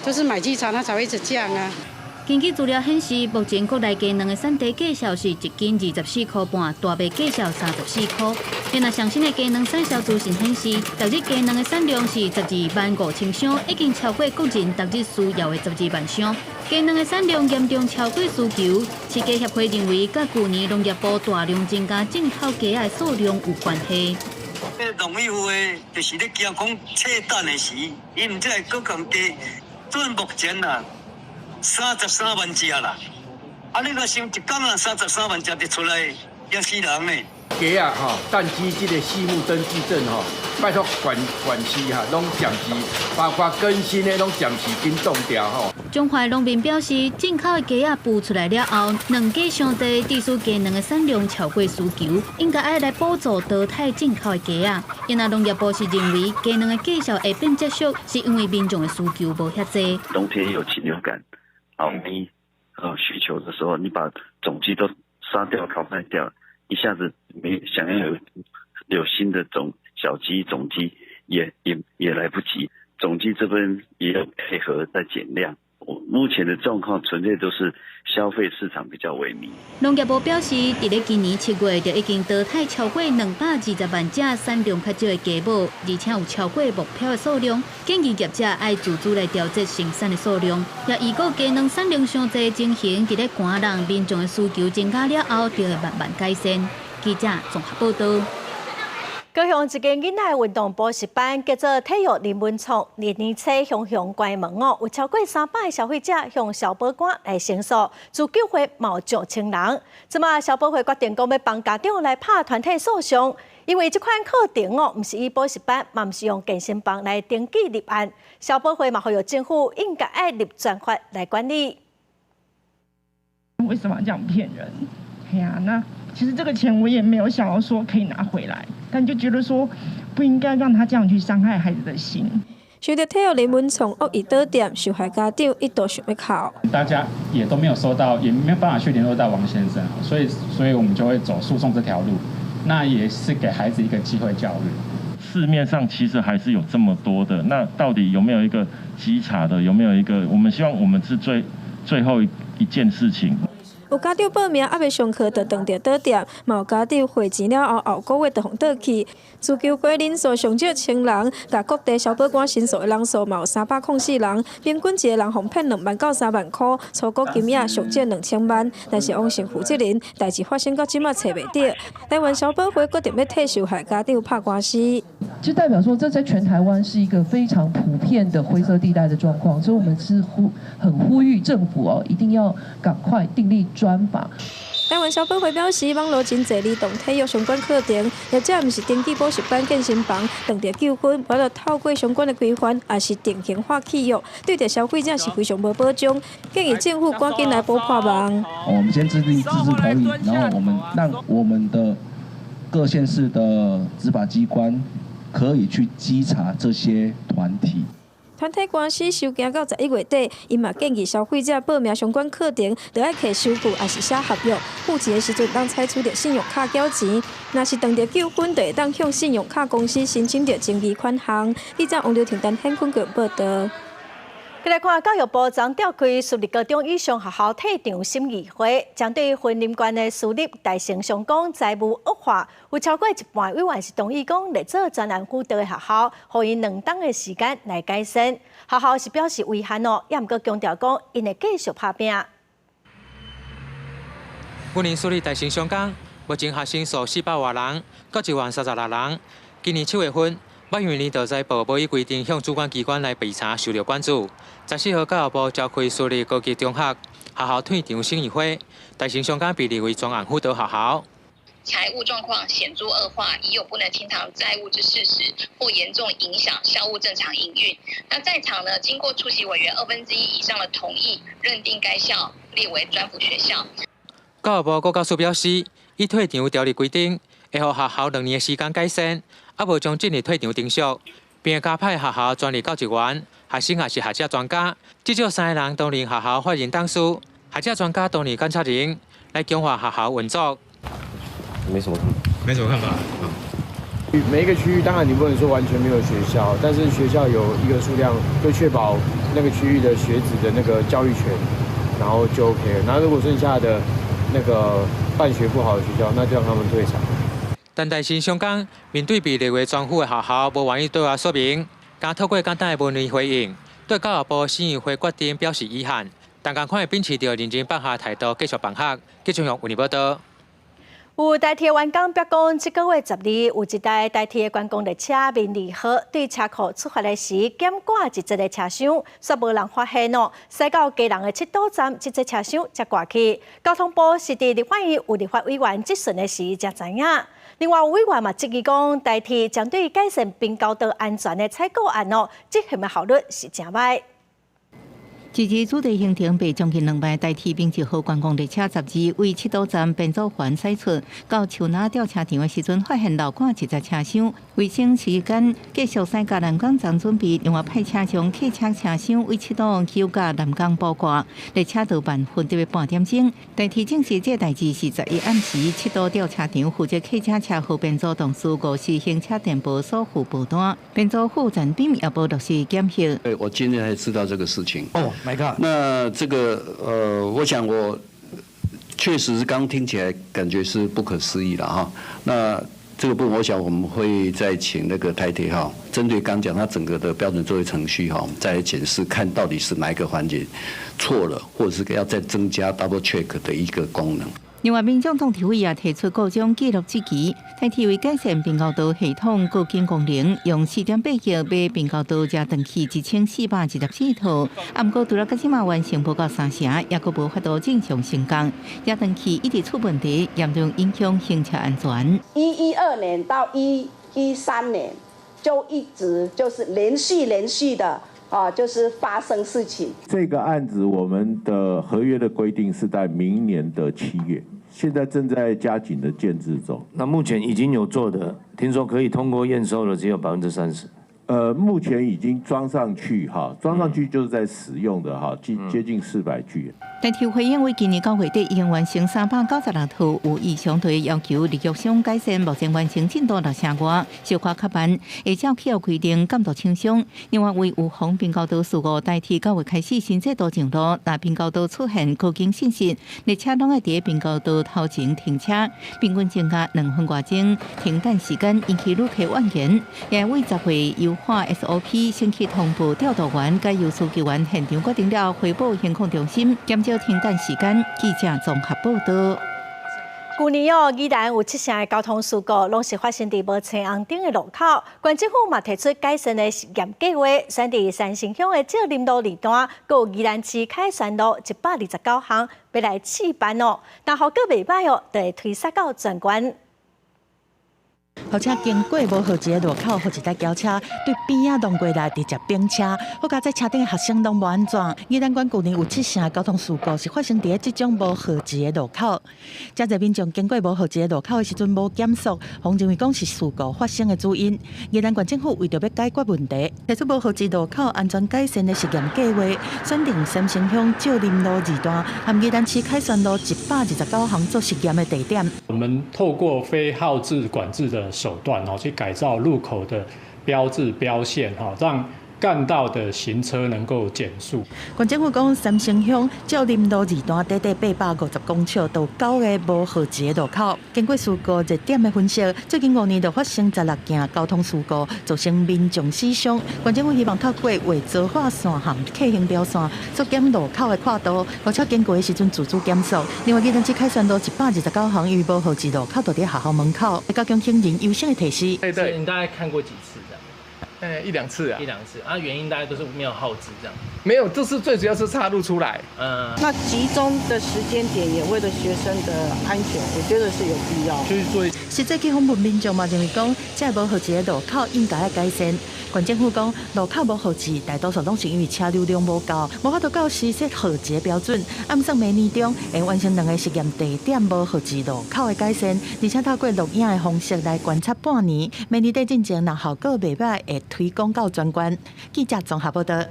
就是買氣差，它才會一直降啊。根據資料顯示，目前國內雞卵的產地價數是一斤24.5塊，大麥價數34塊。另外，上新的雞卵產銷資訊顯示，逐日雞卵的產量是125,000箱，已經超過國人逐日需要的12萬箱。雞卵的產量嚴重超過需求，飼雞協會認為，佮舊年農業部大量增加進口雞仔的數量有關係。這農委會就是咧驚講切蛋的時，伊毋知會閣共雞，準目前啊。33萬隻啦，啊！你若想一工啊，三十三萬隻就出來，驚死人呢。雞仔吼，蛋雞這個飼母登記證吼，拜託縣縣市哈，攏暫時，包括更新的攏暫時緊凍掉吼。彰化農民表示，進口的雞仔孵出來了後，卵價傷低，致使雞卵的產量超過需求，應該愛來補助淘汰進口的雞仔。因為農業部是認為雞卵的價數會變這俗，是因為民眾的需求無遐濟。冬天有禽流感。好，沒需求的時候，你把種雞都殺掉、淘汰掉，一下子沒想要有新的種小雞、種雞也來不及。種雞這邊也有配合在減量。我目前的狀況純粹都是消費市場比較萎靡。農業部表示，佇咧今年7月就已經淘汰超過220萬隻產量較少的雞母，而且有超過目標的數量，建議業者愛自主來調節生產的數量。也預估雞卵產量傷濟情形，佇咧寒冷民眾的需求增加了後，就會慢慢改善。記者綜合報道。高雄一間囡仔運動補習班叫做體育人文創，年年初雄雄關門哦，有超過300个消費者向消保官來申訴，自救會嘛有上千人。這馬消保會決定講欲幫家長來拍團體訴訟，因為這款課程哦，毋是以補習班，嘛毋是用健身房來登記立案。消保會嘛呼籲政府應該愛立專法來管理。為什麼要這樣騙人？哎呀，那其實這個錢我也沒有想要說可以拿回來，但就覺得說不應該讓他這樣去傷害孩子的心。受著體育人文創惡意倒店，受害家長一度想欲哭。大家也都沒有收到，也沒有辦法去聯絡到王先生，所以我們就會走訴訟這條路。那也是給孩子一個機會教育。市面上其實還是有這麼多的，那到底有沒有一個稽查的？有沒有一個？我們希望我們是最後一件事情。有家長報名猶未上課就當著倒店，嘛有家長匯錢了後後個月就予倒去。自救會人數上少千人，共各地消保官申訴的人數嘛有304人，平均一个人予騙2萬到3萬箍，粗估金額上少2000萬。但是王姓負責人，代誌發生到這馬揣袂著。台灣消保會決定欲替受害家長拍官司。就代表說，這在全台灣是一個非常普遍的灰色地帶的狀況，所以我們是很呼籲政府哦，一定要趕快訂立專法。台灣消保會表示，網路真濟兒童體育相關課程，業者毋是登記補習班、健身房，碰著糾紛，無法透過相關的規範，抑是定型化契約，對著消費者是非常無保障。建議政府趕緊來補破網。我們先制定自治條例，然後我們讓我們的各縣市的執法機關可以去稽查這些團體。團體官司收驚到11月底，伊嘛建議消費者報名相關課程，著愛提收據，抑是寫合約，付錢的時陣當採取著信用卡繳錢。若是碰著糾紛，就會當向信用卡公司申請著爭議款項。記者王劉婷、陳顯坤報道。來看教育部昨召開私立高中以上學校退場審議會，針對雲林縣的私立大成商工財務惡化，有超過一半委員是同意講，列做專案輔導的學校，予𪜶2冬的時間來改善。學校是表示遺憾哦，也毋過強調講，𪜶會繼續拍拚。雲林私立大成商工，目前學生數400外人，教職員36人。今年7月份，捌因為年度財報無依規定向主管機關來備查，受著關注。14號，教育部召開私立高級中學學校退場審議會，大成商工被列為專案輔導學校。財務狀況顯著惡化，已有不能清償債務之事實，或嚴重影響校務正常營運。那在場呢，經過出席委員1/2以上的同意，認定該校列為專輔學校。教育部國教署表示，依退場條例規定，會予學校2年的時間改善，猶無將進入退場程序，並會加派學校專任教職員、學生抑是學者專家，至少3個人擔任學校法人董事，學者專家擔任監察人，來強化學校運作。沒什麼，沒什麼看法。每一個區域當然你不能說完全沒有學校，但是學校有一個數量，就確保那個區域的學子的那個教育權，然後就 OK 了。那如果剩下的那個辦學不好的學校，那就讓他們退場。但大成商工面對被列為專輔的學校，無願意對外說明，敢透過簡單的文字回應，對教育部審議會決定表示遺憾，但仝款會秉持著認真辦學態度繼續辦學。記者為你報道。有台鐵員工表講，這個月12有一台台鐵的觀光列車民利號對車庫出發的時，減掛一節的車廂，煞無人發現哦。駛到基隆的七堵站，這節車廂才掛去。交通部是佇立法院有立法委員質詢的時才知影。另外，有委員嘛質疑講，台鐵針對改善平交道安全的採購案哦，執行的效率是誠䆀。這日主題行程爬將近2萬台鐵民一號觀光列車12為七堵站編組環駛出到樹林吊車場的時陣，發現漏掛一節車廂。為省時間，繼續駛到南港站準備，另外派車將客車車廂為七堵休甲南港補掛。列車到辦分特別半點鐘。台鐵證實這代誌是11暗時七堵吊車場負責客車車號編組同事誤時行車電報所附報單，編組副站長也無落實檢核。對，我今天才知道這個事情。哦。My God。那這個我想我確實是剛聽起來感覺是不可思議了哈。那這個部分，我想我們會再請那個台鐵哈，針對剛講它整個的標準作業程序哈，再來檢視看到底是哪一個環節錯了，或者是要再增加 double check 的一個功能。另外，民眾黨立委也提出各種記錄質疑，台鐵為改善平交道系統告警功能，用4.8億買平交道遮斷器1424套，啊，毋過除了到這馬完成無夠3成，猶閣無法度正常成功。遮斷器一直出問題，嚴重影響行車安全。112年到113年，就一直就是連續的啊，就是發生事情。這個案子，我們的合約的規定是在明年的7月。現在正在加緊的建置中。那目前已經有做的，聽說可以通過驗收的只有30%。目前已經裝上去哈，裝上去就是在使用的哈，接近400具。台鐵回應為今年9月底已經完成396套，有異常對要求立約商改善，目前完成進度6成外，小可較慢。會照契約規定監督廠商。另外為預防平交道事故，台鐵9月開始新制度上路，若平交道出現告警信息，列車攏愛佇平交道頭前停車，平均增加2分外鐘停等時間，引起旅客怨言。也為10月優化 SOP，先去通報調度員、佮由書記員現場決定了，回報行控中心，減少停等時間。記者綜合報道。舊年哦，宜蘭有七成的交通事故，攏是發生佇無青紅燈的路口。縣政府嘛提出改善的實驗計劃，選佇三星鄉的少林路二段，閣有宜蘭市凱旋路129項，欲來試辦哦。若效果袂䆀哦，就會推捒到全縣。號車經過無號誌的路口，予一台轎車對邊仔撞過來，直接反車。好佳哉車頂的學生攏無按怎。宜蘭縣舊年有七成的交通事故是發生佇咧這種無號誌的路口。遮濟民眾經過無號誌的路口的時陣無減速，予認為講是事故發生的主因。宜蘭縣政府為著欲解決問題，提出無號誌路口安全改善的實驗計劃，選定三星鄉少林路二段和宜蘭市凱旋路129巷做實驗的地點。我們透過非號誌管制的手段哦，去改造路口的標誌標線哈，讓幹道的行車能夠減速。縣政府講，三星鄉少林路二段短短850公尺，有九个無號誌的路口。經過事故熱點的分析，最近5年就發生16件交通事故，造成民眾死傷。縣政府希望透過畫造化線和客行標線，縮減路口的闊度，號車經過的時陣自主減速。另外，宜蘭市凱旋路129巷，因為無號誌路口就佇學校門口，加強行人優先的提示。對對，你大概看過幾次？哎，一兩次啊，一兩次啊，原因大概都是沒有號誌這樣。沒有，這是最主要是岔路出來。那集中的時間點也為了學生的安全，我覺得是有必要。就是做。實際去訪問民眾嘛，認為講，這無號誌的路口應該愛改善。縣政府講，路口無號誌，大多數攏是因為車流量無夠，無法度到時設號誌的標準。按算明年中會完成兩个實驗地點無號誌路口的改善，而且透過錄影的方式來觀察半年。明年底進前，若效果袂䆀，會推廣到全縣。記者綜合報導。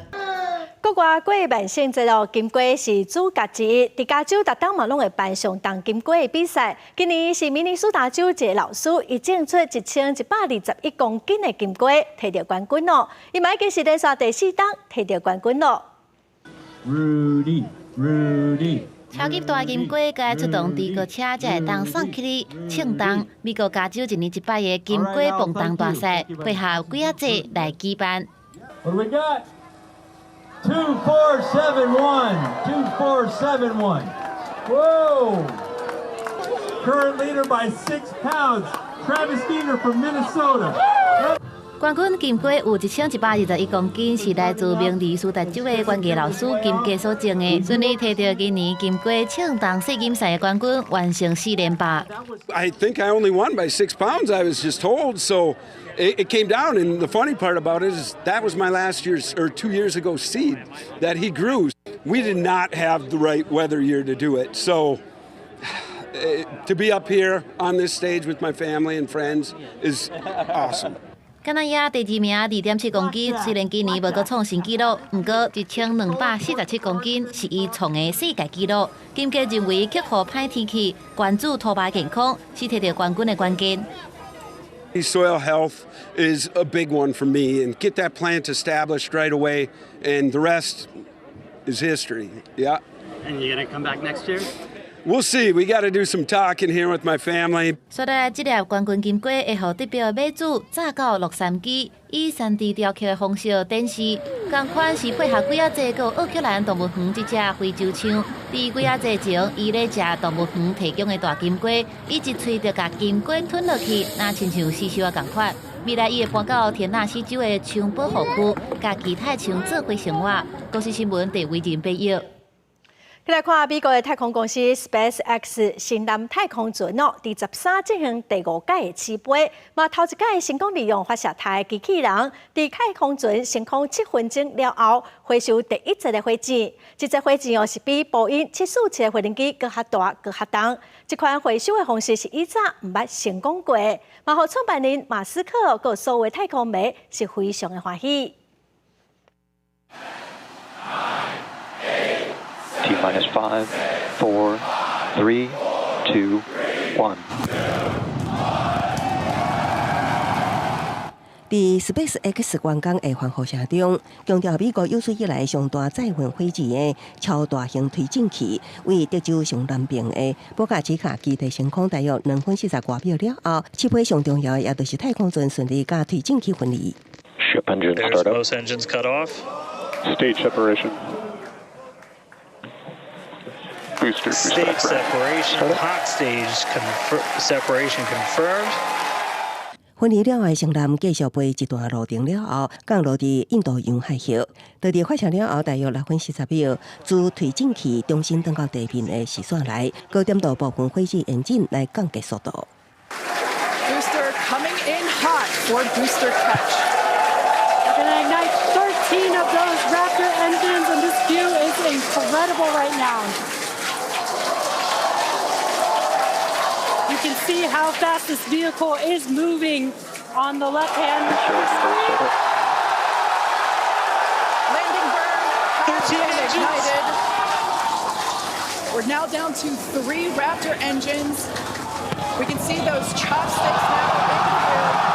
國外過萬聖節哦，金龜是主角之一。佇加州，逐冬嘛攏會辦上重金龜的比賽。今年是明尼蘇達州一个老師，伊種出1121公斤的金龜，摕著冠軍哦。伊嘛已經是連續第四冬摕著冠軍咯。 Rudy, Rudy。超級大金龜該出動豬哥車才會當送起去稱重。美國加州一年一擺的金龜磅重大賽，配合鬼仔節來舉辦。 What do we got? 2471, 2471. Whoa! Current leader by 6 pounds, Travis Diener from Minnesota. 冠軍金龜有1121公斤，是來自明尼蘇達州的園藝老師金家所種的，順利摕著今年金龜稱重世錦賽的冠軍，完成四連霸。 I think I only won by 6 pounds. I was just told. So it came down. And the funny part about it is that was my last year's or 2 years ago seed that he grew. We did not have the right weather year to do it. So to be up here on this stage with my family and friends is awesome. 敢若亞第二名2.7公斤，雖然今年無閣創新紀錄，毋過1247公斤是伊創的世界紀錄。金家認為克服歹天氣，關注土壤健康，是摕著冠軍的關鍵。 Soil health is a big one for me, and get that plant established right away, and the rest is history. Yeah. And you're gonna come back next year? We'll see. We got to do some talking here with my family. 所以，這粒冠軍金龜會予得標的馬主載到洛杉磯，以3D 雕刻的方式展示。仝款是配合鬼仔節閣奧克蘭動物園這隻非洲象，佇鬼仔節前，伊咧食動物園提供的大金龜，伊一喙就共金龜吞落去，若親像死獸仔仝款。未來伊會搬到田納西州的象保護區，佮其他象做伙生活。公視新聞鄭偉仁報導。來看美國的太空公司 SpaceX 星艦太空船哦，佇13進行第五擺的試飛，嘛頭一擺成功利用發射台機器人，佇太空船升空7分鐘了後，回收第一節的火箭。這節火箭哦是比波音747的飛行機閣較大、閣較重。這款回收的方式是以前毋捌成功過，嘛予創辦人馬斯克佮所有太空迷是非常的歡喜。 T minus five, four, three, two, one. 佇 SpaceX 完工的歡呼聲中，強調美國有史以來上大載運火箭的超大型推進器，位德州上南邊的博卡奇卡基地升空大約2分40外秒了後，試飛上重要的也就是太空船順利佮推進器分離。 Ship engine There's startup. both engines cut off. Stage separation. Booster Stage separation, hot stage separation confirmed. 分離了後，星艦繼續飛一段路程了後，降落佇印度洋海域。佇佇發射了後，大約6分40秒，主推進器重新轉到地面的視線內，高點度部分火箭引擎來降低速度。 Booster coming in hot for booster catch. We're gonna ignite 13 of those Raptor engines, and this view is incredible right now. You can see how fast this vehicle is moving on the left hand screen. Landing burn has been ignited. We're now down to three Raptor engines. We can see those chopsticks now in view.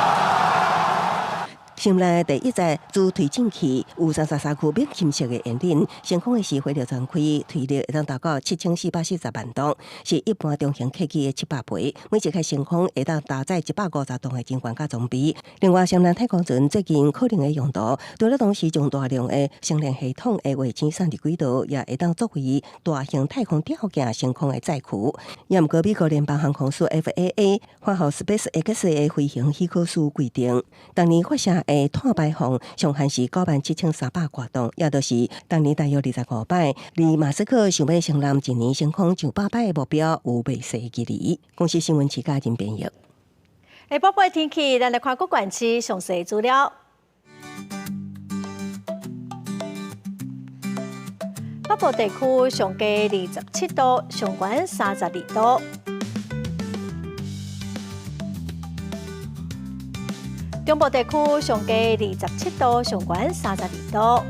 星艦第一載主推進器有33區免金色的引擎，升空的時火力全開，推力會當達到7440萬噸，是一般中型客機的700倍。每一擺升空會當搭載150噸的人員佮裝備。另外，星艦太空船最近可能的用途，除了同時將大量的星鏈系統的衛星送入軌道，也會當作為大型太空吊件升空的載具。也毋過，美國聯邦航空署 FAA 發予 SpaceX 的飛行許可書規定，當年發射的碳排放上限是97,300外噸，也就是當年大約25擺，離馬斯克想欲星艦一年升空上百擺的目標有袂細距離。公視新聞徐嘉仁編譯。下晡的天氣，咱來看各縣市詳細資料。北部地區上低27度，上懸32度。中部地區上低27度，上懸32度。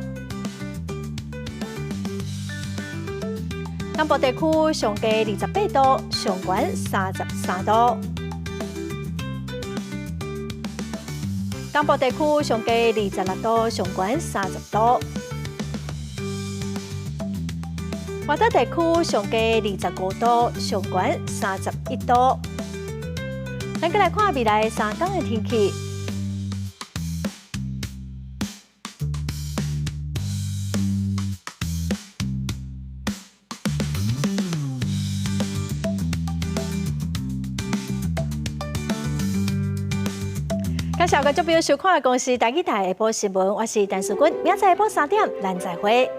南部地區上低28度，上懸33度。東部地區上低26度，上懸30度。外島地區上低25度，上懸31度。咱閣來看未來3天的天氣。感謝觀眾朋友收看公視台語台下晡新聞，我是陳淑君，明仔載下晡3點，咱再會。